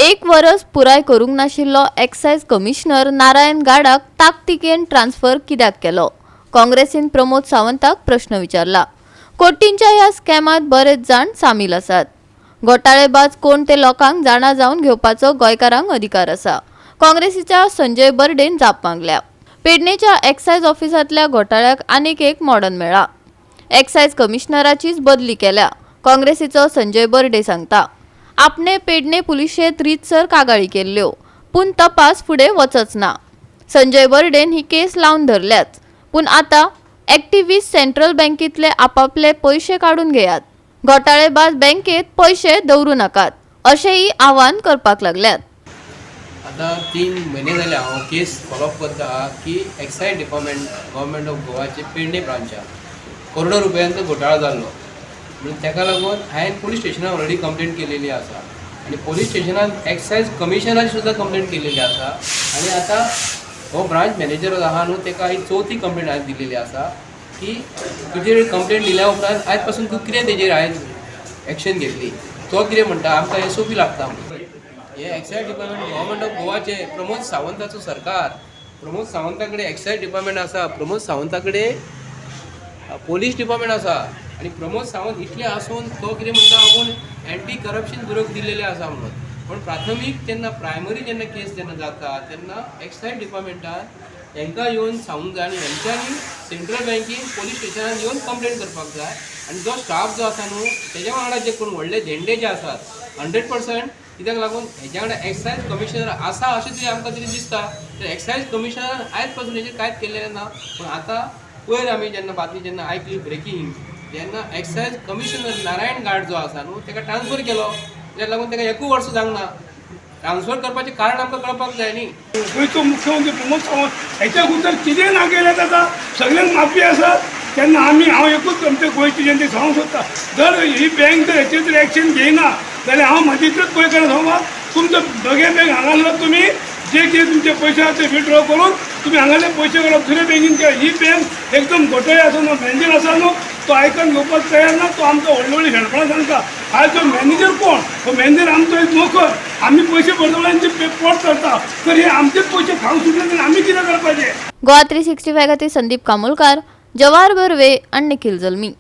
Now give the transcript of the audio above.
एक वरस पुराय करूंक नाशिल्लो एक्सायज कमिशनर नारायण गाडाक ताकतिकेन ट्रान्स्फर कित्याक केलो? काँग्रेसीन प्रमोद सावंताक प्रश्न विचारला. कोटींच्या ह्या स्कॅमात बरेच जाण सामील आसात. घोटाळेबाज कोण ते लोकांक जाणा जावन घेवपाचो गोंयकारांक अधिकार आसा. काँग्रेसीच्या संजय बर्डेन जाप मागल्या. पेडणेच्या एक्सायज ऑफिसांतल्या घोटाळ्याक आनीक एक मोडण मेळ्ळा. एक्सायज कमिशनराचीच बदली केल्या. काँग्रेसीचो संजय बर्डे सांगता, आपणे पेडणे पुलिशेंत रितसर कागाळी केल्ल्यो, पूण तपास फुडें वचच ना. संजय बर्डेन ही केस लावन धरल्याच, पूण आतां एक्टिव्हिस्ट सेंट्रल बँकेतले आपापले पयशे काडून घेयात, घोटाळेबाज बँकेत पयशे दवरूं नाकात, अशेंय आवाहन करपाक लागल्यात. आतां 3 म्हयने जाले हांव केस फॉलोअप करता की एक्सायज डिपार्टमेंट, गव्हर्मेंट ऑफ गोवाचे पेडणे ब्रांचाक करोडो रुपयांचो घोटाळो जाल्लो म्हणून. ताका लागून हांवें पुलीस स्टेशनार ऑलरेडी कंप्लेंट केलेली आसा आनी पुलीस स्टेशनान एक्सायज कमिशनराची सुद्दां कंप्लेंट केलेली आसा. आनी आतां हो ब्रांच मॅनेजर आहा न्हू, ताका ही चवथी कंप्लेंट हांवें दिलेली आसा की तुजेर कंप्लेंट दिल्या उपरांत आयज पासून तूं कितें तेजेर हांवें एक्शन घेतली? तो कितें म्हणटा, आमकां एसओपी लागता म्हणून. हे एक्सायज डिपार्टमेंट गव्हर्मेंट ऑफ गोवाचे, प्रमोद सावंताचो सरकार. प्रमोद सावंता कडेन एक्सायज डिपार्टमेंट आसा, प्रमोद सावंता कडेन पोलीस डिपार्टमेंट आसा आनी प्रमोद सावंत इतले आसून तो कितें म्हणटा, आपूण एंटी करप्शन ब्युरोक दिलेले आसा म्हणून. पण प्राथमीक जेन्ना, प्रायमरी जेन्ना केस जेन्ना जाता, तेन्ना एक्सायज डिपार्टमेंटान हेंकां येवन सांगूंक जाय आनी हेंच्यांनी सेंट्रल बँकीन, पोलीस स्टेशनान येवन कंप्लेन करपाक जाय. आनी जो स्टाफ जो आसा न्हू, तेज्या वांगडा जे कोण व्हडले झेंडे जे आसात, 100%. कित्याक लागून हेज्या वांगडा एक्सायज कमिशनर आसा अशें तरी आमकां तरी दिसता. तर एक्सायज कमिशनर आयज पासून हेजेर कांयच केल्लें ना. पूण आतां पयर आमी जेन्ना बातमी जेन्ना आयकली, ब्रेकींग, तेन्ना एक्सायज कमिशनर नारायण गाड जो आसा न्हू, ताका ट्रान्सफर केलो. तेका लागून ताका एकूय वर्स जावंक ना. ट्रान्सफर करपाचें कारण आमकां कळपाक जाय न्ही. गोंयचो मुख्यमंत्री प्रमोद सावंत हेच्या भितर कितें ना केलें जाता, सगळ्यांक माफी आसा. तेन्ना आमी, हांव एकूच आमच्या गोंयची जनतेक सांगूंक सोदता, जर ही बँक जर हेचेर जर एक्शन घेयना जाल्यार हांव म्हजी इतलेच गोंयकारांक सांगता, तुमचो बगे बँक हांगासर तुमी जे कितें तुमचे पयशे आसा ते विड्रॉ करून तुमी हांगासरले पयशे काडप, दुसऱ्या बँकीन केला. ही बँक एकदम घोटाळे आसा न्हू. मॅनेजर आसा न्हू, तो आयकून घेवपाक तयार ना. तो आमचो व्हडले व्हडले शेणपणां सांगता. आयज जो मॅनेजर कोण, हो मॅनेजर आमचो एक नोकर. आमी पयशे भरतले आनी ते पोट चलता. तर हे आमचेच पयशे खावंक सुटले जाल्यार आमी कितें करपाचें? गोवा 365 खातीर संदीप कामोलकार, जवाहर बर्वे आणि निखिल जल्मी.